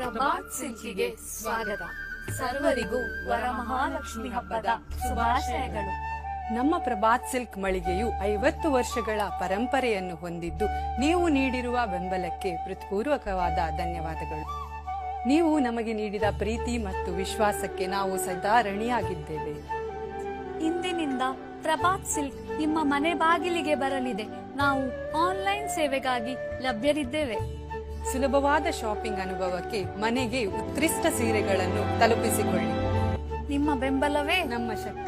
ಪ್ರಭಾತ್ ಸಿಲ್ಕಿಗೆ ಸ್ವಾಗತ. ಸರ್ವರಿಗೂ ವರಮಹಾಲಕ್ಷ್ಮಿ ಹಬ್ಬದ ಶುಭಾಶಯಗಳು. ನಮ್ಮ ಪ್ರಭಾತ್ ಸಿಲ್ಕ್ ಮಳಿಗೆಯು 50 ವರ್ಷಗಳ ಪರಂಪರೆಯನ್ನು ಹೊಂದಿದ್ದು, ನೀವು ನೀಡಿರುವ ಬೆಂಬಲಕ್ಕೆ ಹೃತ್ಪೂರ್ವಕವಾದ ಧನ್ಯವಾದಗಳು. ನೀವು ನಮಗೆ ನೀಡಿದ ಪ್ರೀತಿ ಮತ್ತು ವಿಶ್ವಾಸಕ್ಕೆ ನಾವು ಸದಾ ಋಣಿಯಾಗಿದ್ದೇವೆ. ಇಂದಿನಿಂದ ಪ್ರಭಾತ್ ಸಿಲ್ಕ್ ನಿಮ್ಮ ಮನೆ ಬಾಗಿಲಿಗೆ ಬರಲಿದೆ. ನಾವು ಆನ್ಲೈನ್ ಸೇವೆಗಾಗಿ ಲಭ್ಯರಿದ್ದೇವೆ. ಸುಲಭವಾದ ಶಾಪಿಂಗ್ ಅನುಭವಕ್ಕೆ ಮನೆಗೆ ಉತ್ಕೃಷ್ಟ ಸೀರೆಗಳನ್ನು ತಲುಪಿಸಿಕೊಳ್ಳಿ. ನಿಮ್ಮ ಬೆಂಬಲವೇ ನಮ್ಮ ಶಕ್ತಿ.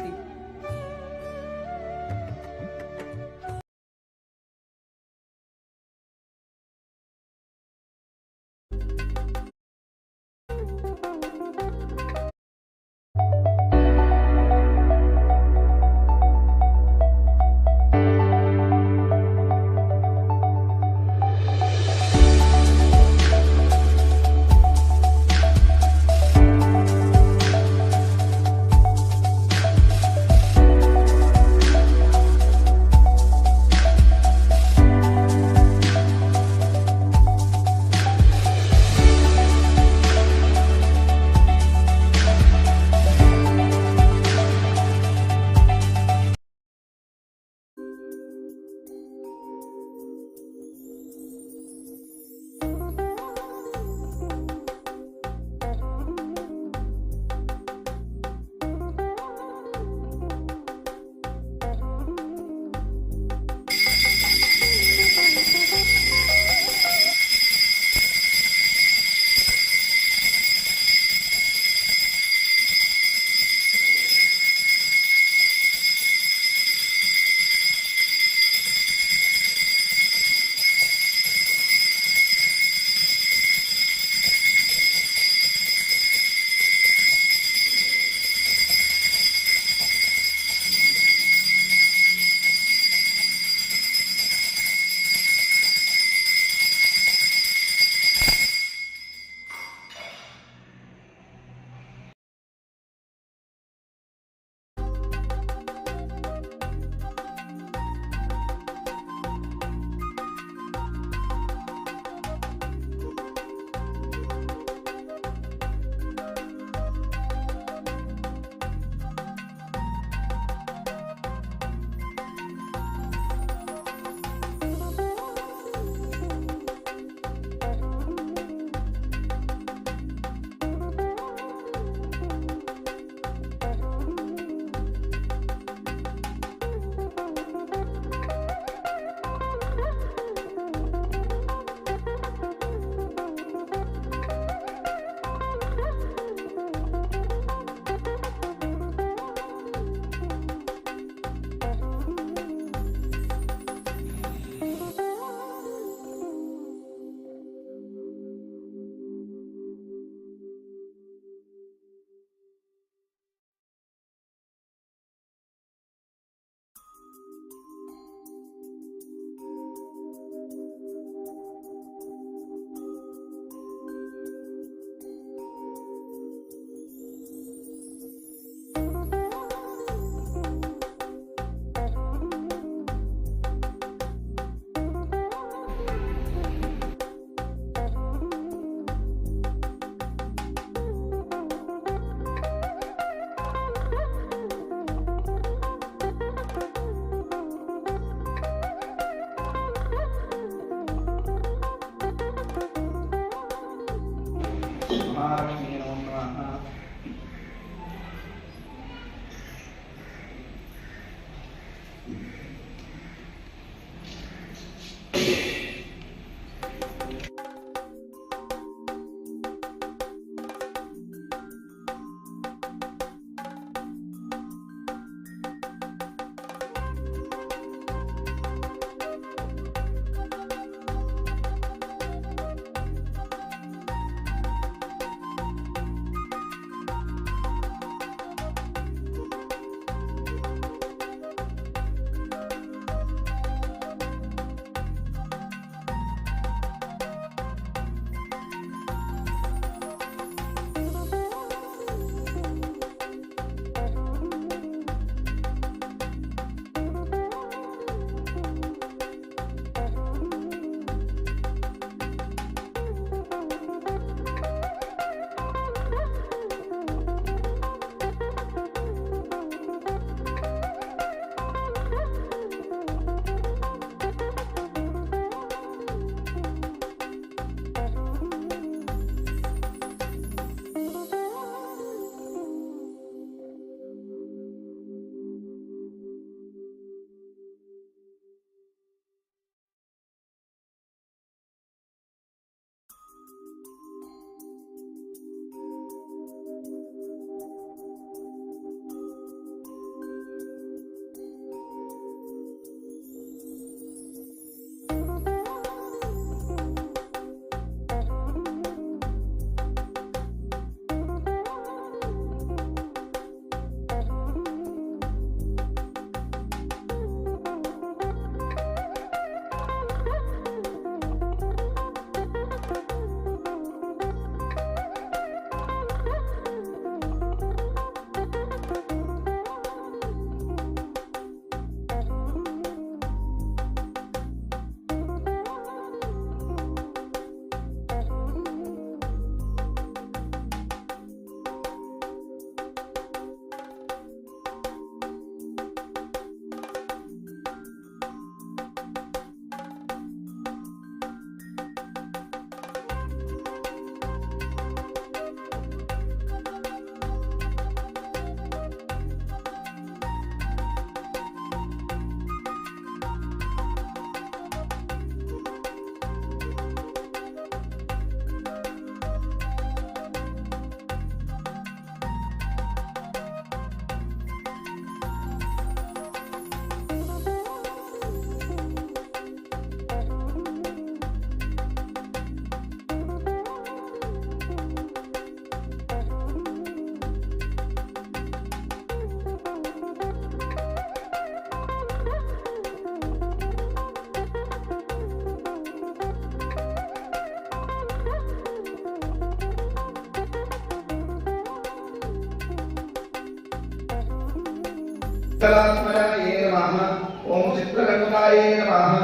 ಕಲಾತ್ಮಜಾಯೇ ನಮಃ. ಓಂ ಚಿತ್ರಗಂಗಾಯೇ ನಮಃ.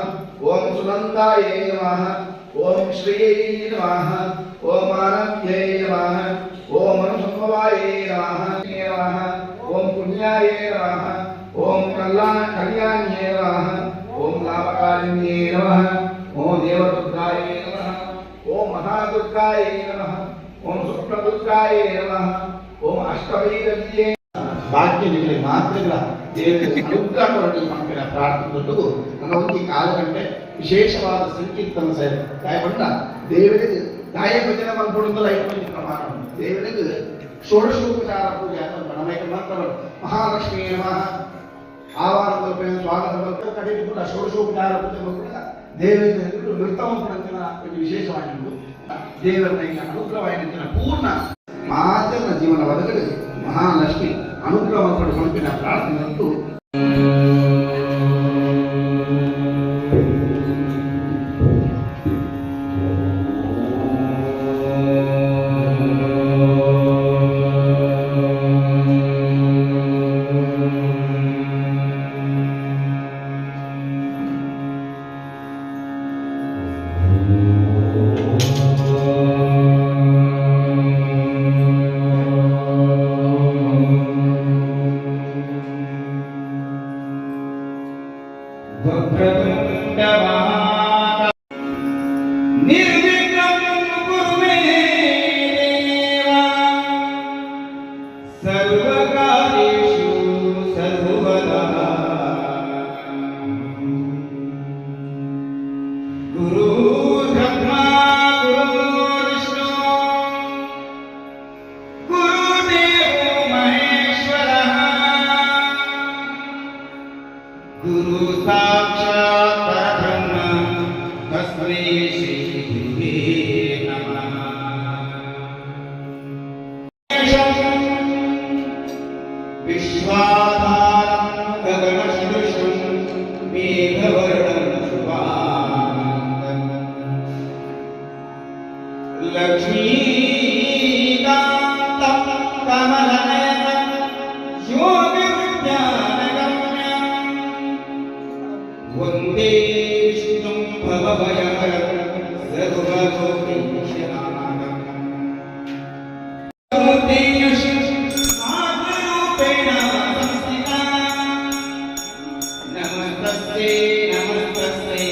ಓಂ ಸುನಂದಾಯೇ ನಮಃ. ಓಂ ಶ್ರೀಯೈ ನಮಃ. ಓಂ ಆನಂದ್ಯೈ ನಮಃ. ಓಂ ಅನುಸಂಭವಾಯೇ ನಮಃ. ನಮಃ. ಓಂ ಪುಣ್ಯಾಯೇ ನಮಃ. ಓಂ ಕಲ್ಯಾಣ್ಯೇ ನಮಃ. ಓಂ ಲಾಭಕಾರಿಣ್ಯೇ ನಮಃ. ಓಂ ದೇವದುರ್ಗಾಯೇ ನಮಃ. ಓಂ ಮಹಾದುರ್ಗಾಯೇ ನಮಃ. ಓಂ ಸ್ವಪ್ನದುರ್ಗಾಯೇ ನಮಃ. ಓಂ ಅಷ್ಟಭೈರವ್ಯೇ. ಭಾಗ್ಯನಿಗೆ ಮಾತೃಗಳ ದೇವರ ಅನುಗ್ರಹ ಕೊರಟು ಮಕ್ಕಳ ಪ್ರಾರ್ಥನೆ ಕೊಟ್ಟು ನನ್ನ ಒಂದು ಕಾಲು ಗಂಟೆ ವಿಶೇಷವಾದ ಸಂಕೀರ್ತನ ಸೇವೆ ದಾಯಪಂಡ ದೇವರಿಗೆ ದಾಯ ಭಜನೆ ಮಲ್ಪಡುಂದಲ ಐದು ಪ್ರಮಾಣ ದೇವರಿಗೆ ಷೋಡಶೋಪಚಾರ ಪೂಜೆ ಅಂತ ನಮಗೆ ಮಾತ್ರ ಮಹಾಲಕ್ಷ್ಮೀ ನಮಃ ಆವಾರದ ಸ್ವಾಗತ ಕಡೆ ಕೂಡ ಷೋಡಶೋಪಚಾರ ಪೂಜೆ ಕೂಡ ದೇವರಿಗೆ ನೃತ್ಯ ಮಲ್ಪಡಂಚಿನ ಒಂದು ವಿಶೇಷವಾಗಿದ್ದು ದೇವರ ಅನುಗ್ರಹವಾಗಿನ ಪೂರ್ಣ ಮಾತನ ಜೀವನ ಒದಗಡೆ ಮಹಾಲಕ್ಷ್ಮಿ ಅನುಗ್ರಹ ಮಲ್ಪಡು ಪ್ರಾರ್ಥನೆ ಉಂಟು. निर्विघ्नं कुरु मे देव सर्वकार्येषु सर्वदा। गुरुर्ब्रह्मा गुरुर्विष्णु गुरुदेवो महेश्वरः। गुरु साक्षात् परब्रह्म तस्मै श्री गुरुवे नमः। विश्वाधारं गगनसदृशं मेघवर्णं शुभाङ्गम् लक्ष्मीकान्तं कमलनयनं योगिविज्ञानगम्यम् वन्दे विष्णुं भवभयहरं सर्वलोकैकनाथम्। मातृरूपेण संस्थिता। नमस्तस्यै नमस्तस्यै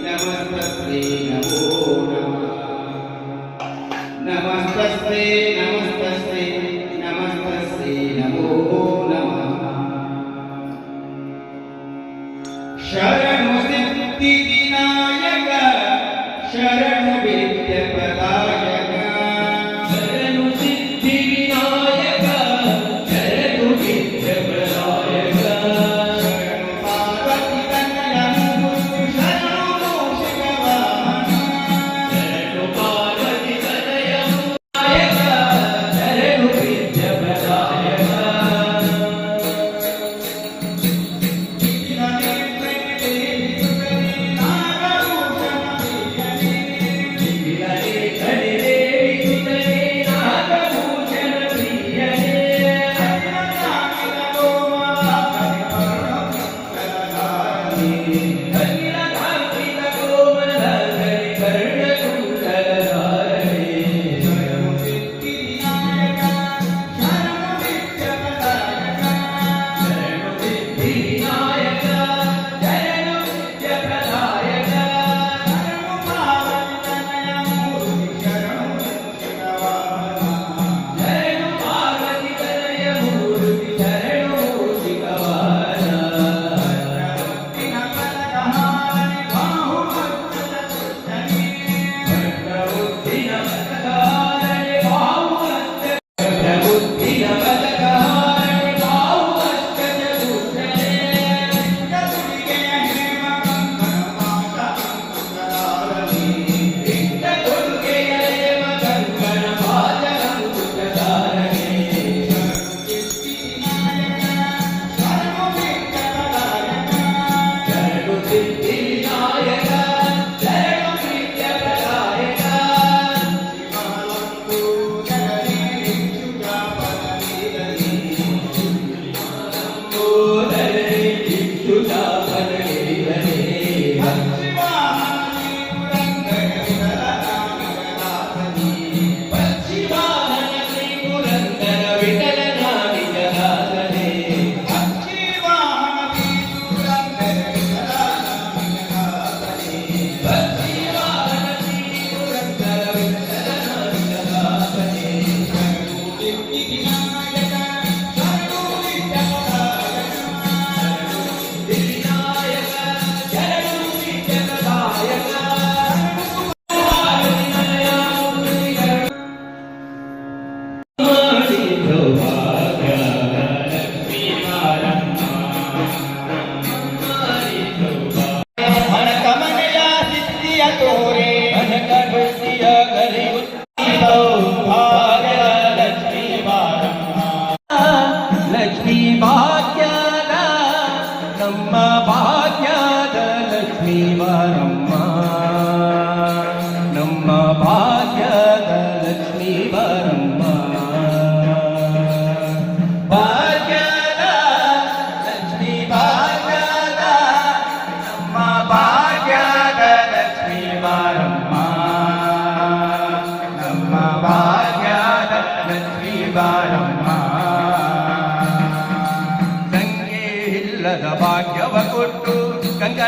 नमस्तस्यै नमो नमः। नमस्तस्यै नमस्तस्यै नमस्तस्यै।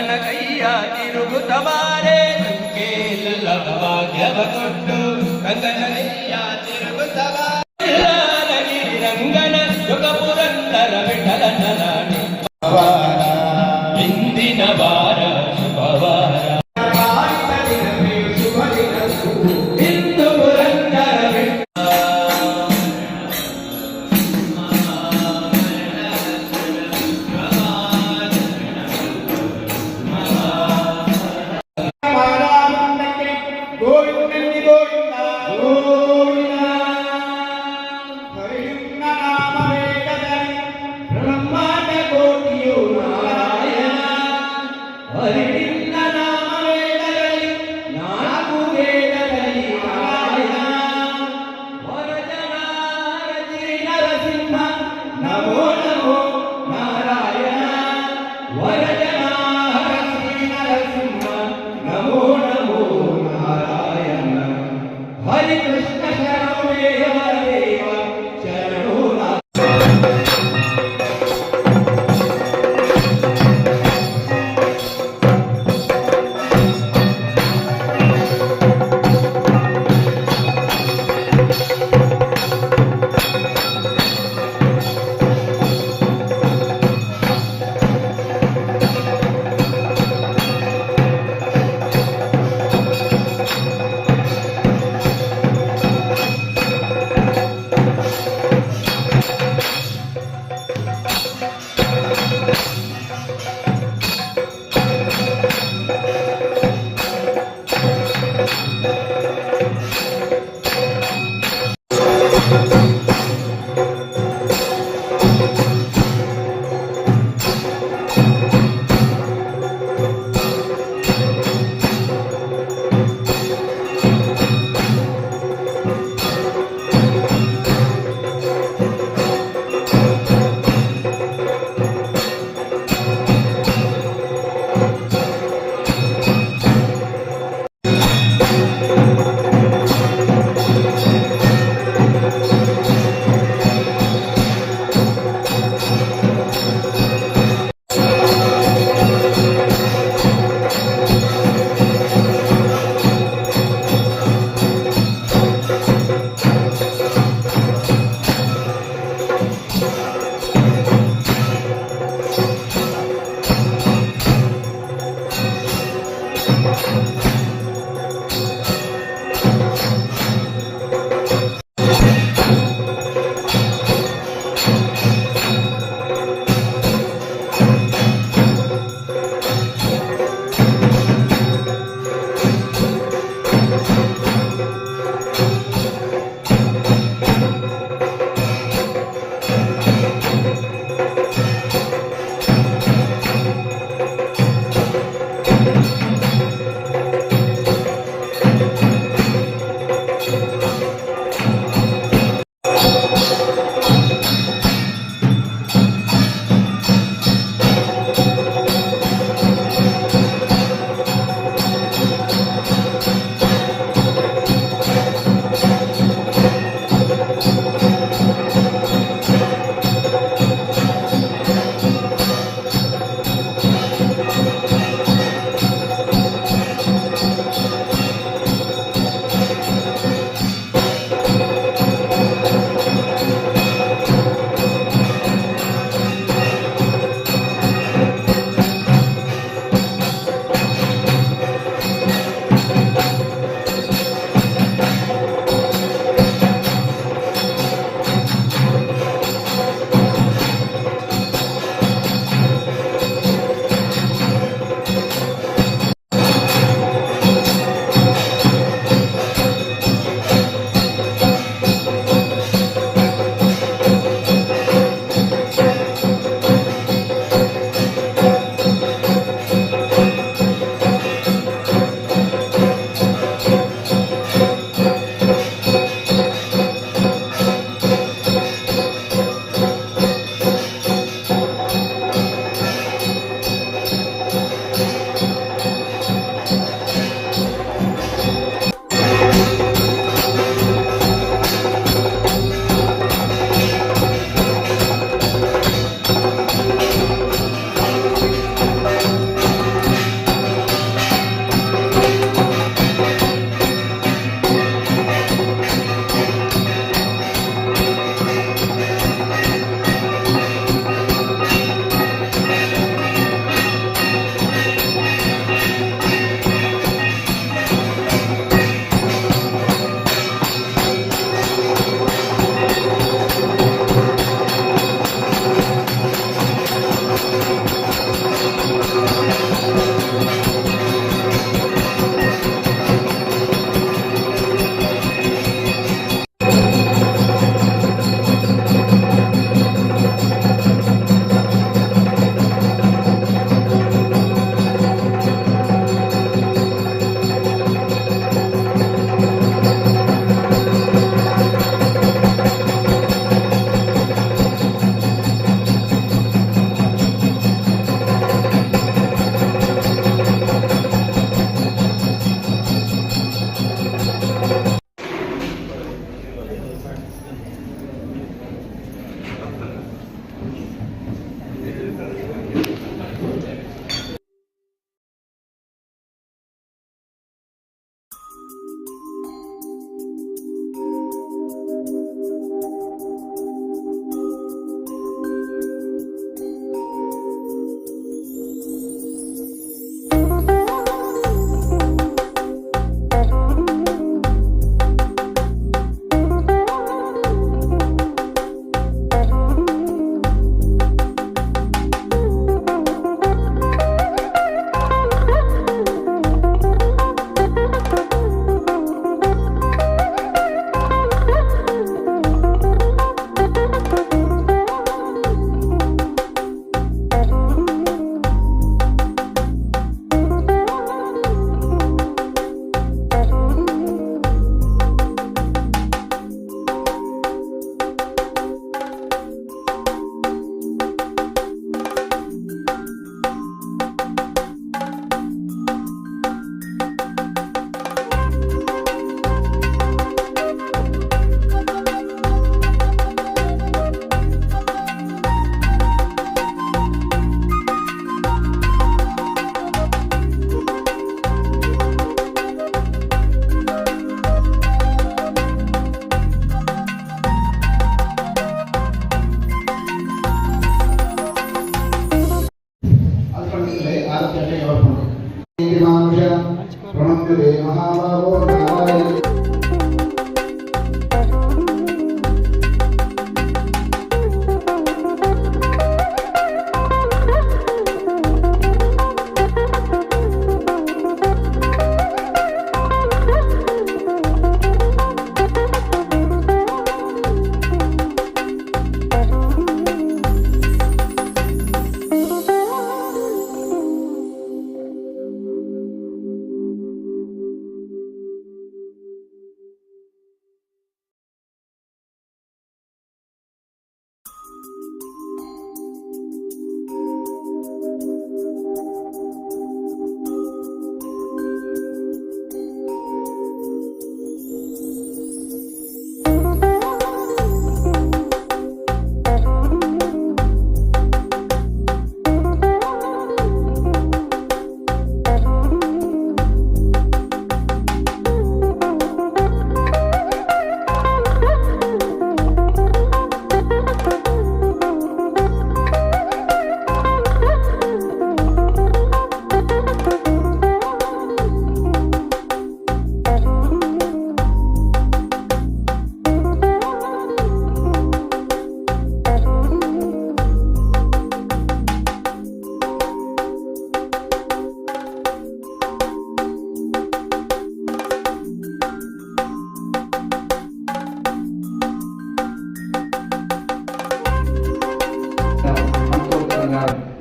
ರಂಗನ ಕೈಯ ತಿರುಗುತ್ತಬಾರೆ. ಸಂಕೇಲ ಭಾಗ್ಯವ ಕೊಟ್ಟು ರಂಗನ ಕೈಯ ತಿರುಗುತ್ತಬಾರೆ. ರಂಗನ ಯುಗ ಪುರಂದರ ವಿಠಲನ ನಾಡಿ. ಇಂದಿನ ವಾರ ಶುಭವಾರ. ಇಂದು ಪುರಂದರ ವಿಠಲ. ಗೋವಿಂದ ಗೋವಿಂದ.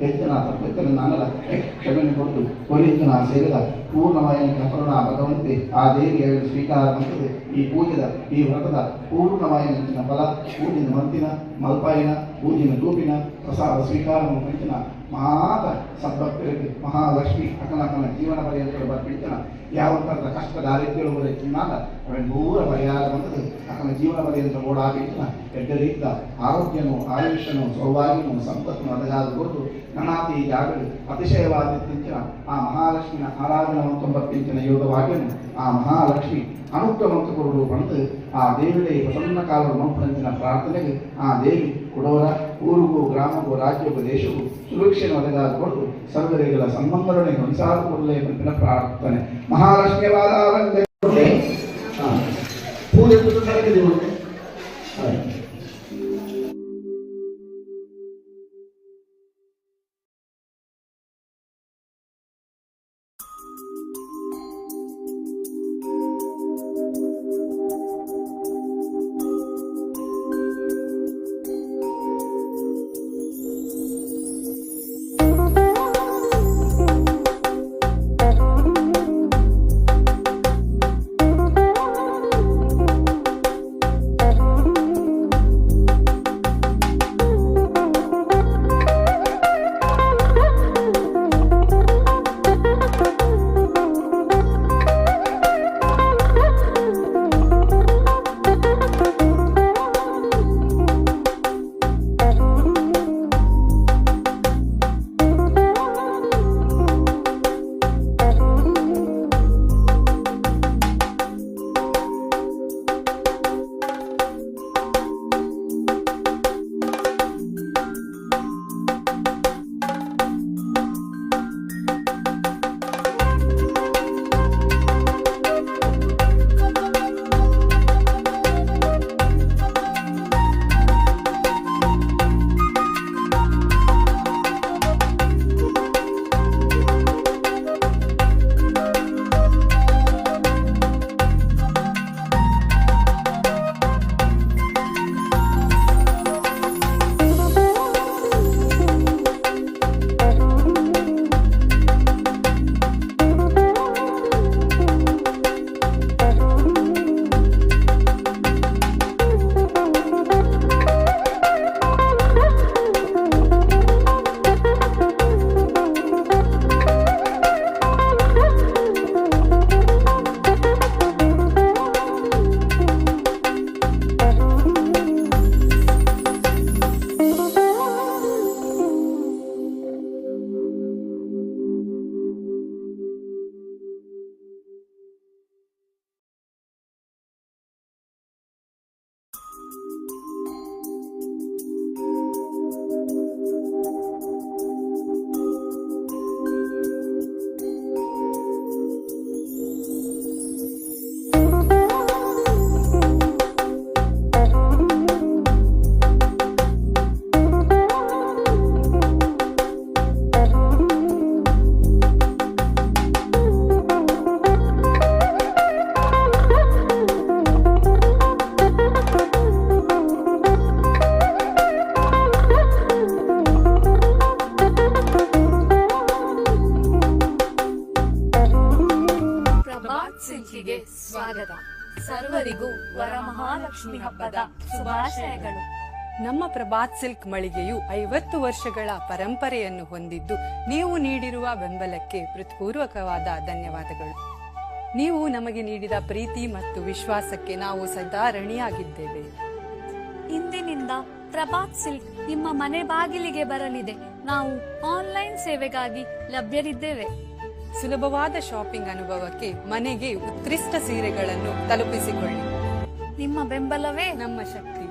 ಹೆಚ್ಚಿನ ತಪ್ಪಿತ್ತನ ನಾನಲ ಕ್ಷಮೆಯನ್ನು ಕೊಟ್ಟು ಕೊರಿಯಂಚಿನ ಸೇರಿದ ಪೂರ್ಣವಾಯಿನ ಕರುಣಾ ಭಗವಂತೆ ಆ ದೇವಿಯ ಸ್ವೀಕಾರ ಮಾಡ್ತದೆ. ಈ ಪೂಜೆದ ಈ ವ್ರತದ ಪೂರ್ಣವಾಯಿನ ಫಲ ಪೂಜಿನ ಮಂತಿನ ಮಲ್ಪಾಯಿನ ಪೂಜಿನ ತೂಪಿನ ಪ್ರಸಾದ ಸ್ವೀಕಾರ ಮಂಚಿನ ಮಾತ ಸದ್ಭಕ್ತರಿಗೆ ಮಹಾಲಕ್ಷ್ಮಿ ಅಕನ ಅಕನ ಜೀವನ ಪರ್ಯಂತರ ಬರ್ಪಿಡಿತನ ಯಾವ ಥರದ ಕಷ್ಟ ದಾರಿದ್ರ್ಯಗಳು ಚಿನ್ನಾದ ಅವನ ದೂರ ಪರಿಹಾರ ಬಂದது ಅಕನ ಜೀವನ ಪರ್ಯಂತ ಓಡಾಬಿಡಿತನ ಎಡ್ಡ ರೀತ ಆರೋಗ್ಯನು ಆಯುಷ್ಯನು ಸೌಭಾಗ್ಯನು ಸಂಪತ್ತನ್ನು ಒದಗಾದ ಕೊಟ್ಟು ನನಾತಿ ಜಾಗಡು ಅತಿಶಯವಾದ ತಿಂಚಿನ ಆ ಮಹಾಲಕ್ಷ್ಮಿಯ ಆರಾಧನೆ ತೊಂಬತ್ತಿಂಚಿನ ಯೋಗವಾಗ್ಯನು ಆ ಮಹಾಲಕ್ಷ್ಮಿ ಅನುಗ್ರಹವಂತ ಕೊರಡು ಬಂದು ಆ ದೇವಿಗೆ ಪ್ರಸನ್ನ ಕಾಲದ ಮಂಪನಂಚಿನ ಪ್ರಾರ್ಥನೆಗೆ ಆ ದೇವಿ ಕೊಡೋರ ಊರಿಗೂ ಗ್ರಾಮಕ್ಕೂ ರಾಜ್ಯಕ್ಕೂ ದೇಶಕ್ಕೂ ಸುರಕ್ಷೆಯನ್ನು ಒದಗಾದ ಕೊಟ್ಟು ಸರ್ವರಿಗಳ ಸನ್ಮಂಗಳನೆ ಹೊಂಸಾರ ಕೊಡಲೇ ಮಂಪಿನ ಪ್ರಾರ್ಥನೆ. ಮಹಾಲಕ್ಷ್ಮಿ ಪೂಜೆ. ಪ್ರಭಾತ್ ಸಿಲ್ಕಿಗೆ ಸ್ವಾಗತ. ಸರ್ವರಿಗೂ ವರಮಹಾಲಕ್ಷ್ಮಿ ಹಬ್ಬದ ಶುಭಾಶಯಗಳು. ನಮ್ಮ ಪ್ರಭಾತ್ ಸಿಲ್ಕ್ ಮಳಿಗೆಯು 50 ವರ್ಷಗಳ ಪರಂಪರೆಯನ್ನು ಹೊಂದಿದ್ದು, ನೀವು ನೀಡಿರುವ ಬೆಂಬಲಕ್ಕೆ ಹೃತ್ಪೂರ್ವಕವಾದ ಧನ್ಯವಾದಗಳು. ನೀವು ನಮಗೆ ನೀಡಿದ ಪ್ರೀತಿ ಮತ್ತು ವಿಶ್ವಾಸಕ್ಕೆ ನಾವು ಸದಾ ಋಣಿಯಾಗಿದ್ದೇವೆ. ಇಂದಿನಿಂದ ಪ್ರಭಾತ್ ಸಿಲ್ಕ್ ನಿಮ್ಮ ಮನೆ ಬಾಗಿಲಿಗೆ ಬರಲಿದೆ. ನಾವು ಆನ್ಲೈನ್ ಸೇವೆಗಾಗಿ ಲಭ್ಯರಿದ್ದೇವೆ. ಸುಲಭವಾದ ಶಾಪಿಂಗ್ ಅನುಭವಕ್ಕೆ ಮನೆಗೆ ಉತ್ಕೃಷ್ಟ ಸೀರೆಗಳನ್ನು ತಲುಪಿಸಿಕೊಳ್ಳಿ. ನಿಮ್ಮ ಬೆಂಬಲವೇ ನಮ್ಮ ಶಕ್ತಿ.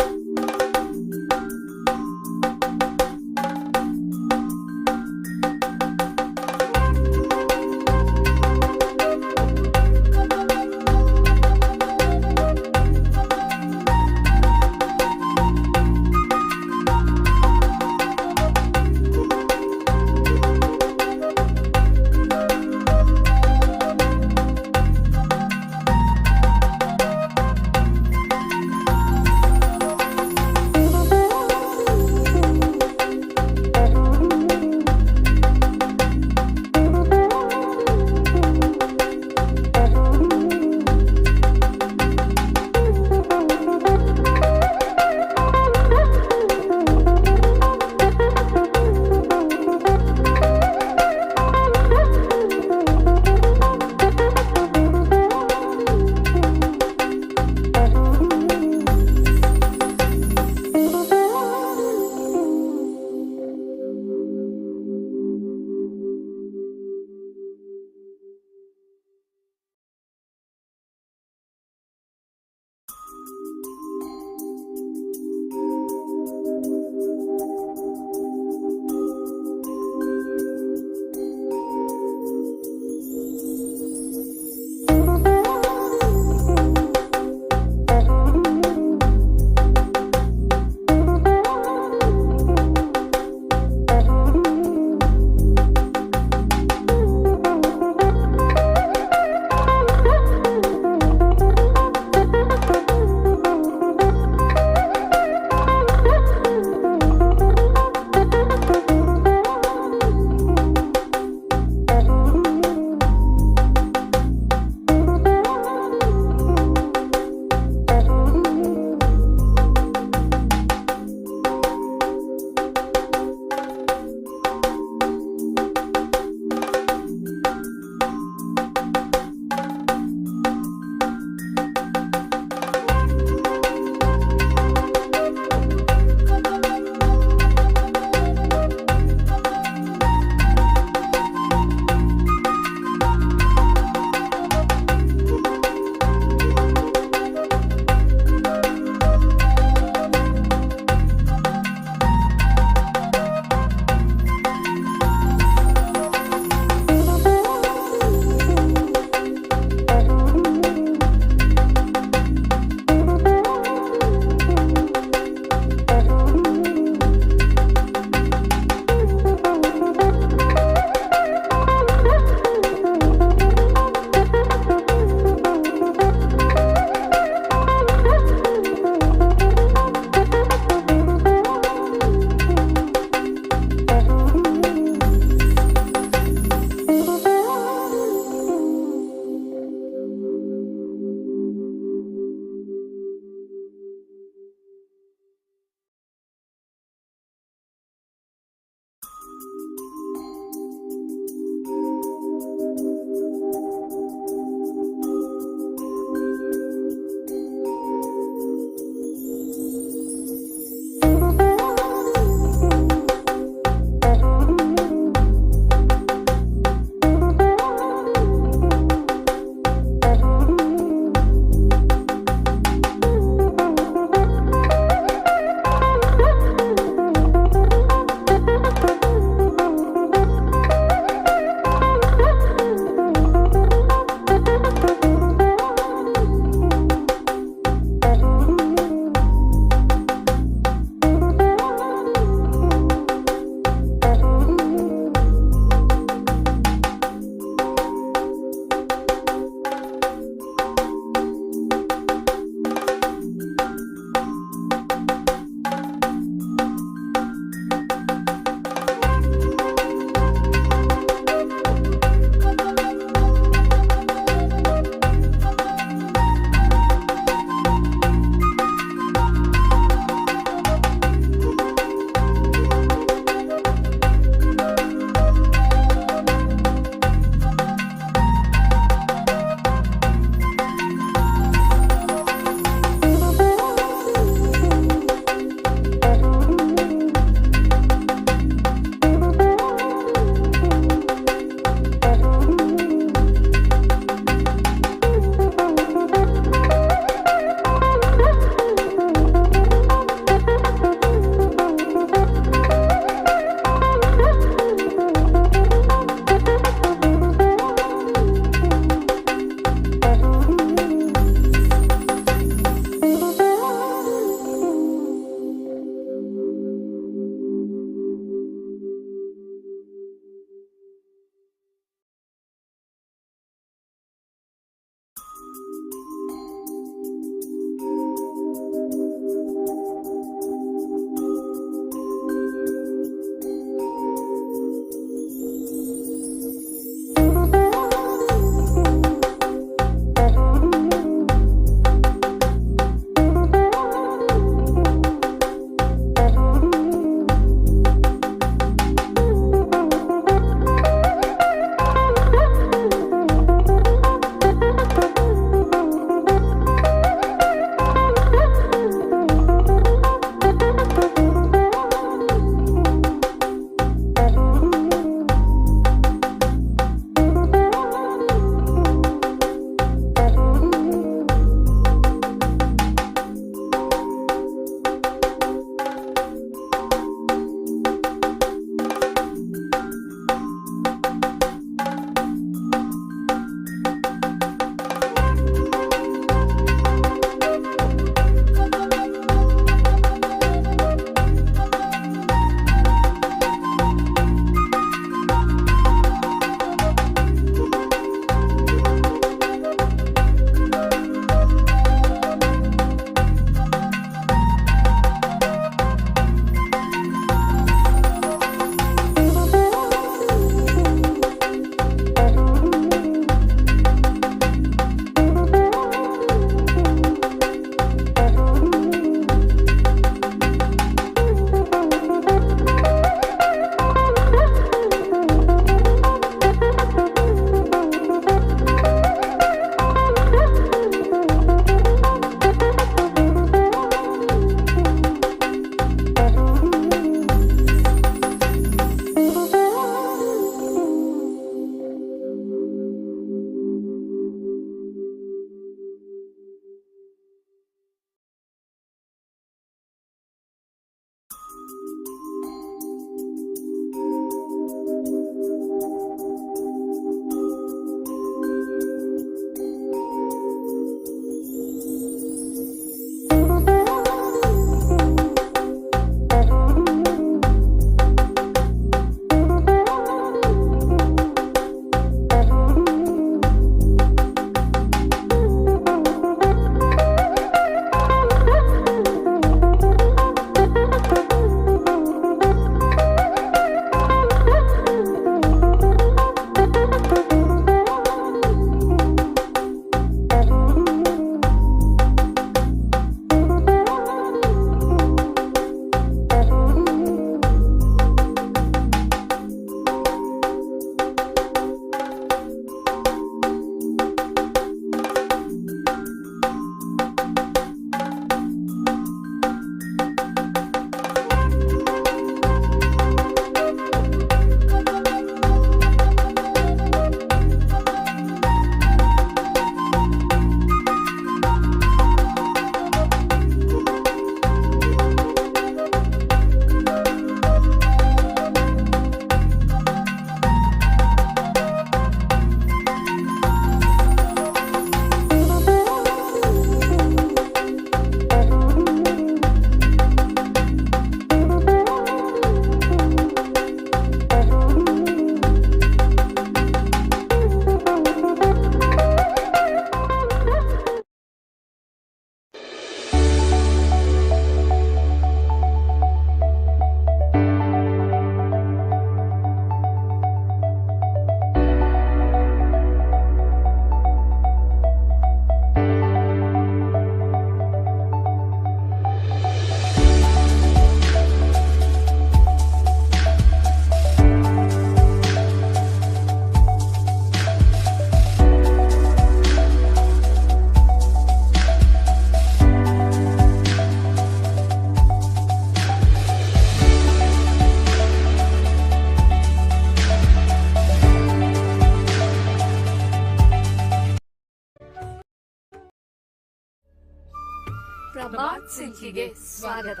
ಪ್ರಭಾತ್ ಸಿಲ್ಕಿಗೆ ಸ್ವಾಗತ.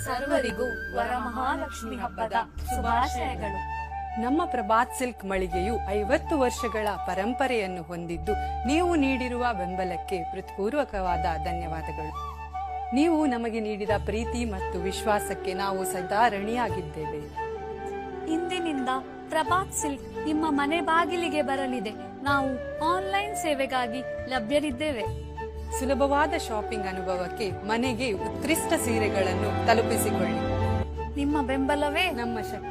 ಸರ್ವರಿಗೂ ವರಮಹಾಲಕ್ಷ್ಮಿ ಹಬ್ಬದ ಶುಭಾಶಯಗಳು. ನಮ್ಮ ಪ್ರಭಾತ್ ಸಿಲ್ಕ್ ಮಳಿಗೆಯು 50 ವರ್ಷಗಳ ಪರಂಪರೆಯನ್ನು ಹೊಂದಿದ್ದು, ನೀವು ನೀಡಿರುವ ಬೆಂಬಲಕ್ಕೆ ಹೃತ್ಪೂರ್ವಕವಾದ ಧನ್ಯವಾದಗಳು. ನೀವು ನಮಗೆ ನೀಡಿದ ಪ್ರೀತಿ ಮತ್ತು ವಿಶ್ವಾಸಕ್ಕೆ ನಾವು ಸದಾ ಋಣಿಯಾಗಿದ್ದೇವೆ. ಇಂದಿನಿಂದ ಪ್ರಭಾತ್ ಸಿಲ್ಕ್ ನಿಮ್ಮ ಮನೆ ಬಾಗಿಲಿಗೆ ಬರಲಿದೆ. ನಾವು ಆನ್ಲೈನ್ ಸೇವೆಗಾಗಿ ಲಭ್ಯರಿದ್ದೇವೆ. ಸುಲಭವಾದ ಶಾಪಿಂಗ್ ಅನುಭವಕ್ಕೆ ಮನೆಗೆ ಉತ್ಕೃಷ್ಟ ಸೀರೆಗಳನ್ನು ತಲುಪಿಸಿಕೊಳ್ಳಿ. ನಿಮ್ಮ ಬೆಂಬಲವೇ ನಮ್ಮ ಶಕ್ತಿ.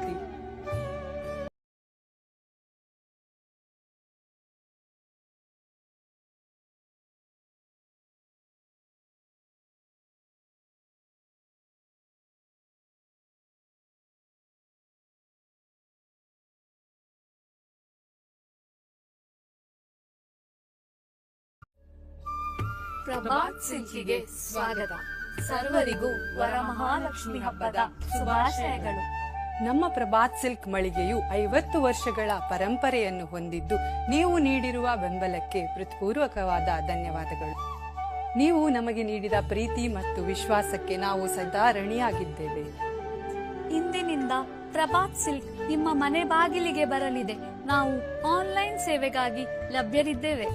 ಪ್ರಭಾತ್ ಸಿಲ್ಕಿಗೆ ಸ್ವಾಗತ. ಸರ್ವರಿಗೂ ವರಮಹಾಲಕ್ಷ್ಮಿ ಹಬ್ಬದ ಶುಭಾಶಯಗಳು. ನಮ್ಮ ಪ್ರಭಾತ್ ಸಿಲ್ಕ್ ಮಳಿಗೆಯು 50 ವರ್ಷಗಳ ಪರಂಪರೆಯನ್ನು ಹೊಂದಿದ್ದು, ನೀವು ನೀಡಿರುವ ಬೆಂಬಲಕ್ಕೆ ಹೃತ್ಪೂರ್ವಕವಾದ ಧನ್ಯವಾದಗಳು. ನೀವು ನಮಗೆ ನೀಡಿದ ಪ್ರೀತಿ ಮತ್ತು ವಿಶ್ವಾಸಕ್ಕೆ ನಾವು ಸದಾ ಋಣಿಯಾಗಿದ್ದೇವೆ. ಇಂದಿನಿಂದ ಪ್ರಭಾತ್ ಸಿಲ್ಕ್ ನಿಮ್ಮ ಮನೆ ಬಾಗಿಲಿಗೆ ಬರಲಿದೆ. ನಾವು ಆನ್ಲೈನ್ ಸೇವೆಗಾಗಿ ಲಭ್ಯರಿದ್ದೇವೆ.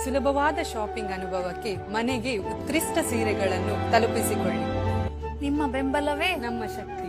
ಸುಲಭವಾದ ಶಾಪಿಂಗ್ ಅನುಭವಕ್ಕೆ ಮನೆಗೆ ಉತ್ಕೃಷ್ಟ ಸೀರೆಗಳನ್ನು ತಲುಪಿಸಿಕೊಳ್ಳಿ. ನಿಮ್ಮ ಬೆಂಬಲವೇ ನಮ್ಮ ಶಕ್ತಿ.